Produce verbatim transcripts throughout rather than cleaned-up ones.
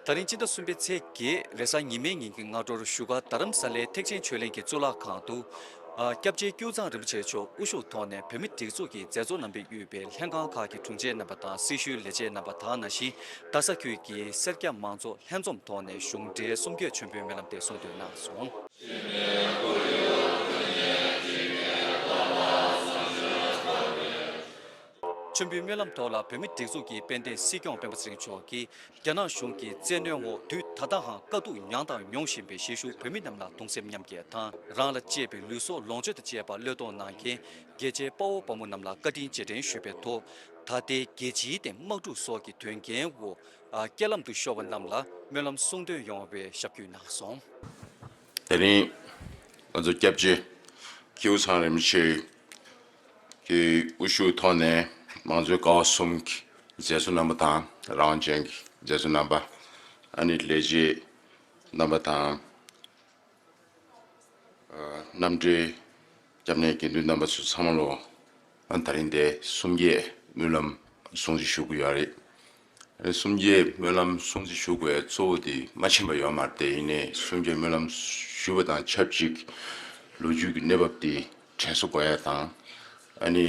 ད་རིང་སྤྱི་ཟླ་གསུམ་པའི་ཚེས་བརྒྱད་རེས་གཟའ་ཉི་མའི་ཉིན་གྱི་སྔ་དྲོར་བཞུགས་སྒར་རྡ་རམ་ས་ལའི་ཐེག་ཆེན་ཆོས་གླིང་གི་གཙུག་ལག་ཁང་དུ། ཨ། སྐྱབས་རྗེ་ཀེའུ་ཚང་རིན་པོ་ཆེ་མཆོག་དབུ་བཞུགས་ཐོག་ནས་བོད་མིའི་སྒྲིག་འཛུགས་ཀྱི་མཛད་གཙོ་རྣམ་པས་དབུས་པའི་ལྷན་ཁང་ཁག་གི་དྲུང་ཆེ་རྣམ་པ་དང་སྲི་ཞུའི་ལས་བྱེད་རྣམ་པ་དང་ནང་བཞིན་རྡ་ས་ཁུལ་གྱི་སེར་སྐྱ་མང་ཚོགས་ལྷན་འཛོམས་ཐོག་ནས་གཞུང་འབྲེལ་གསུམ་བརྒྱད་མཆོད་འབུལ་སྨོན་ལམ་དེ་གསུང་འདོན་གནང་སོང་། མཆོད་འབུལ་སྨོན་ལམ་ཐོག་ལ་བོད་མིའི་སྒྲིག་འཛུགས་ཀྱི་དཔལ་ལྡན་སྲིད་སྐྱོང་སྤེན་པ་ཚེ་རིང་མཆོག་གིས་རྒྱ་ནག་གཞུང་གི་བཙན་གནོན་འོག་དུས་ད་ལྟའང་དཀའ་སྡུག་མྱངས་དང་མྱོང་བཞིན་པའི་གཞིས་བཞུགས་བོད་མི་རྣམས་ལ་གདུང་སེམས་མཉམ་སྐྱེད་དང་། རང་ལ་གཅེས་པའི་ལུས་སྲོག་ལོངས་སྤྱོད་དང་བཅས་པ་བློས་གཏོང་གནང་མཁན་རྒྱལ་གཅེས་དཔའ་བོ་དཔའ་མོ་རྣམས་ལ་བཀའ་དྲིན་རྗེས་དྲན་ཞུས་པའི་ཐོག་ད་ལྟའི་རྒྱལ་སྤྱིའི་སྟེང་དམག་འཁྲུག་སོགས་ཀྱི་དོན་རྐྱེན་འོག་ཨ། རྐྱེན་ལམ་དུ་ཤོར་བ་རྣམས་ལ་སྨོན་ལམ་གསུང་འདོན་ཡོང་བའི་ཞབས་སྐྱོར་གནང་སོང་། དེ་རིང་ང་ཚོ་སྐྱབས་རྗེ་ཀེའུ་ཚང་རིན་པོ་ཆེ་གི་དབུ་བཞུགས་ཐོག་ནས་མང་གཙོའི་ཀ་བ་གསུམ་གྱི་མཛད་གཙོ་རྣམ་པ་དང་། རང་དབང་ཅན་གྱི་མཛད་གཙོ་རྣམ་པ། ཨ་ནི་ལས་བྱེད་རྣམ་པ་དང་། ཨ། མཉམ་འབྲེལ་སྐྱབས་གནས་དགེ་འདུན་རྣམ་པ་ཚོ་ཚང་མ་ལོ། ཨ། ད་རིང་འདིར་གསུམ་བརྒྱད་སྨོན་ལམ་སྲུང་བརྩི་ཞུ་གི་ཡོད་རེད། ཨ། གསུམ་བརྒྱད་སྨོན་ལམ་སྲུང་བརྩི་ཞུ་དགོས་གཙོ་བོ་དེ་མ་ཕྱིན་པ་ཡོད་མ་རེད་དེ། ཡིན་ནའི་གསུམ་བརྒྱད་སྨོན་ལམ་ཞུ་བ་དང་ཆབས་ཅིག་ལོ་རྒྱུས་ཀྱི་གནས་བབ་དེ་དྲན་གསོ་དགོས་ཡ་དང་། ཨ་ནི་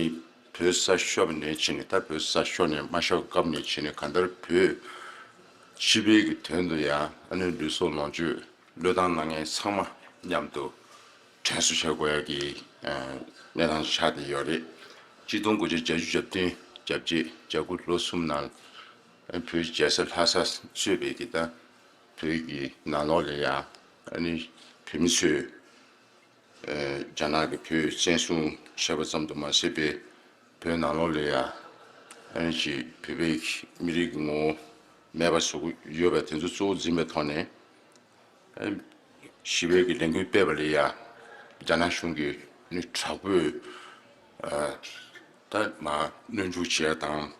བོད་ས་ཤོར་བ་ནས་བྱས་ནས། ད་བོད་ས་ཤོར་ནས་མ་ཤོར་སྐབས་ནས་བྱས་ནས་གང་ལྟར་བོད་སྤྱི་པའི་གི་དོན་དུ་ཡང་། ཨ་ནི་ལུས་སྲོག་ལོངས་སྤྱོད་བློས་བཏང་གནང་མཁན་ཚང་མ་མཉམ་དུ་དྲན་གསོ་བྱ་དགོས་ཡ་གི་ཨ་གནས་སྟངས་ཆགས་བསྡད་ཡོད་རེད། ཆིག་སྟོང་དགུ་བརྒྱ་བརྒྱད་ཅུ་གྱ་བདུན་གྱ་བརྒྱད་གྱ་དགུ་ལོ་གསུམ་ནང་། ཨ། བོད་རྒྱལ་ས་ལྷ་ས་གཙོས་པའི་གི་ད་བོད་ཀྱི་ནང་ལོགས་ལ་ཡ། ཨ་ནི་བོད་མི་ཚོས་ཨ། རྒྱ་ནག་གིས་བོད་བཙན་བཟུང་བྱས་པ་ཙམ་དུ་མ་ཟད་པའི་བོད་ནང་ལོགས་ལ་ཡ། ཨ་ནི་ཅིག་བོད་པའི་མི་རིགས་ཀྱི་ངོ་བོ་མེད་པ་བཟོ་གི་ཡོད་པ་དེ་ཚོ་གཙོ་བོ་འཛིན་པའི་ཐོག་ནས། ཨ། ཞི་བའི་གི་ལས་འགུལ་སྤེལ་བ་ལ་ཡ་རྒྱ་ནག་གཞུང་གིས་ནི་དྲག་པོས། ཨ། ད་མར་གནོན་འཇུག་བྱས་དང་།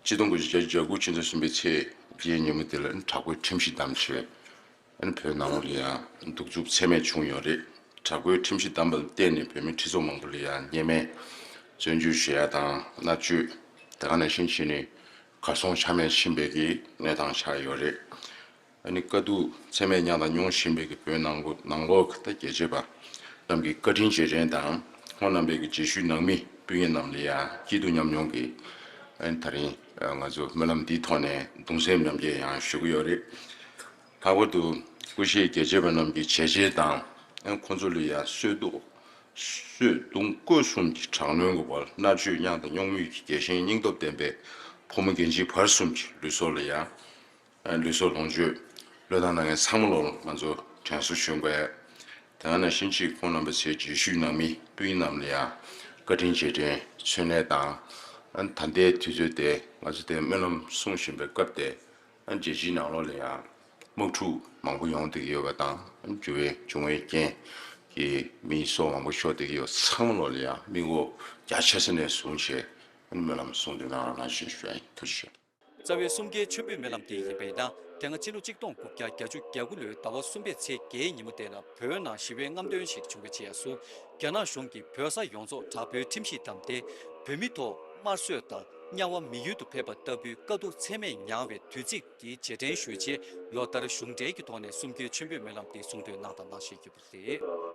ཆིག་སྟོང་དགུ་བརྒྱ་བརྒྱད་ཅུ་གྱ་དགུ་ཕྱི་ཟླ་གསུམ་པའི་ཚེས་བརྒྱད་ཉིན་མོ་དེ་ལ་དྲག་པོའི་ཁྲིམས་གཞི་བསྡམས་བྱས། ཨ་ནི་བོད་ནང་ལོགས་ལ་ཡང་གདུག་རྩུབ་ཚད་མེད་བྱུང་ཡོད་རེད། དྲག་པོའི་ཁྲིམས་གཞི་བསྡམས་པ་ལ་བརྟེན་ནས་བོད་མི་ཁྲི་ཚོ་མང་པོ་ལ་ཡང་ཉེས་མེད་བཙོན་འཇུག་བྱེད་ཡ་དང་མནར་གཅོད། དེ་ག་ནང་བཞིན་བྱས་ནས་གར་སོང་ཆ་མེད་ཕྱིན་པའི་གི་གནས་སྟངས་ཆགས་ཡོད་རེད། ཨ་ནི་དཀའ་སྡུག་ཚད་མེད་མྱངས་དང་མྱོང་བཞིན་པའི་གི་བོད་ནང་ལོགས། ནང་ལོགས་ཀྱི་ད་རྒྱལ་གཅེས་པ་རྣམས་ཀྱི་བཀའ་དྲིན་རྗེས་དྲན་དང་། ཁོང་རྣམ་པའི་གི་རྗེས་ཤུལ་ནང་མི་སྤུན་ཉེ་རྣམས་ལ་ཡང་སྐྱིད་སྡུག་མཉམ་མྱོང་གི། ཨ་ནི་ད་རིང་ང་ཚོ་སྨོན་ལམ་འདིའི་ཐོག་ནས་གདུང་སེམས་མཉམ་སྐྱེད་ཡང་ཞུ་གི་ཡོད་རེད། ལྷག་པར་དུ་སྐུ་གཤེགས་རྒྱལ་གཅེས་པ་རྣམས་ཀྱི་བྱས་རྗེས་དང་། ཨ་ནི་ཁོང་ཚོ་ལ་ཡང་གསོད་གཏོང་། གསོད་གཏོང་རྐུ་གསུམ་གྱི་དྲག་གནོན་གྱི་འོག་མནར་གཅོད་མྱངས་དང་མྱོང་མུས་ཀྱི་རྒྱལ་ཞེན་སྙིང་སྟོབས་ལྡན་པའི་ཕོ་མོ་རྒན་བྱིས་བར་གསུམ་གྱི་ལུས་སྲོག་ལ་ཡང་། ཨ། ལུས་སྲོག་ལོངས་སྤྱོད་བློས་བཏང་གནང་མཁན་ཚང་མ་ལོ་ང་ཚོ་དྲན་གསོ་ཞུ་དགོས། དེ་ག་ནང་བཞིན་གཅིག་ཁོང་རྣམ་པ་ཚོའི་རྗེས་ཤུལ་ནང་མི་སྤུན་ཉེ་རྣམས་ལ་ཡང་བཀའ་དྲིན་རྗེས་དྲན་མཚོན་ལེན་དང་། ཨ། ད་ལྟའི་དུས་ཚོད་དེ་ང་ཚོ་དེ་སྨོན་ལམ་གསུང་བཞིན་པའི་སྐབས་དེ། ཨ། རྒྱལ་སྤྱིའི་ནང་ལོགས་ལ་ཡང་དམག་འཁྲུག་མང་པོ་ཡོང་བསྡད་ཀྱི་ཡོད་པ་དང་། ཨ། འགྱུར་བའི་འབྱུང་བའི་རྐྱེན་གྱིས་མིའི་སྲོག་མང་པོ་ཤོར་བསྡད་ཀྱི་ཡོད། ཚང་མ་ལོ་ལ་ཡང་སྨིན་འོག་རྒྱ་ཆེ་ས་ནས་བཟུང་བྱས། ཨ། སྨོན་ལམ་གསུང་དེ་ནང་ལ་ནང་བཞིན་ཞུ་ཡ་ཡིན། ཐུགས་རྗེ་ཆེ། རྩ་བའི་གསུམ་བརྒྱའི་མཆོད་འབུལ་སྨོན་ལམ་དེ་ཡིན་པས་ན། དེ་སྔ་ཕྱི་ལོ་གཅིག་སྟོང་དགུ་བརྒྱ་བརྒྱད་ཅུ་གྱ་དགུ་ལོའི་ཟླ་བ་གསུམ་པའི་ཚེས་བརྒྱད་ཉིན་མོ་དེ་ལ་བོད་ནང་ཞི་བའི་རྔམ་སྟོན་ཞིག་བྱུང་བའི་རྗེས་སུ། རྒྱ་ནག་གཞུང་གིས་བོད་ས་ཡོངས་རྫོགས་དྲག་པོའི་ཁྲིམས་གཞི་བསྡམས་ཏེ། བོད་མི་ཐོག་དམར་གསོད་དང་དམྱལ་བ་མི་ཡུལ་དུ་ཕེབས་པ་ལྟ་བུའི་དཀའ་སྡུག་ཚད་མེད་མྱངས་བའི་དུས་ཚིགས་ཀྱི་རྗེས་དྲན་ཞུ་ཆེད། ལོ་ལྟར་གཞུང་འབྲེལ་གྱི་ཐོག་ནས་གསུམ་བརྒྱའི་མཆོད་འབུལ་སྨོན་ལམ་དེ་གསུང་འདོན་གནང་དང་གནང་བཞིན་ཡོད་པ་རེད།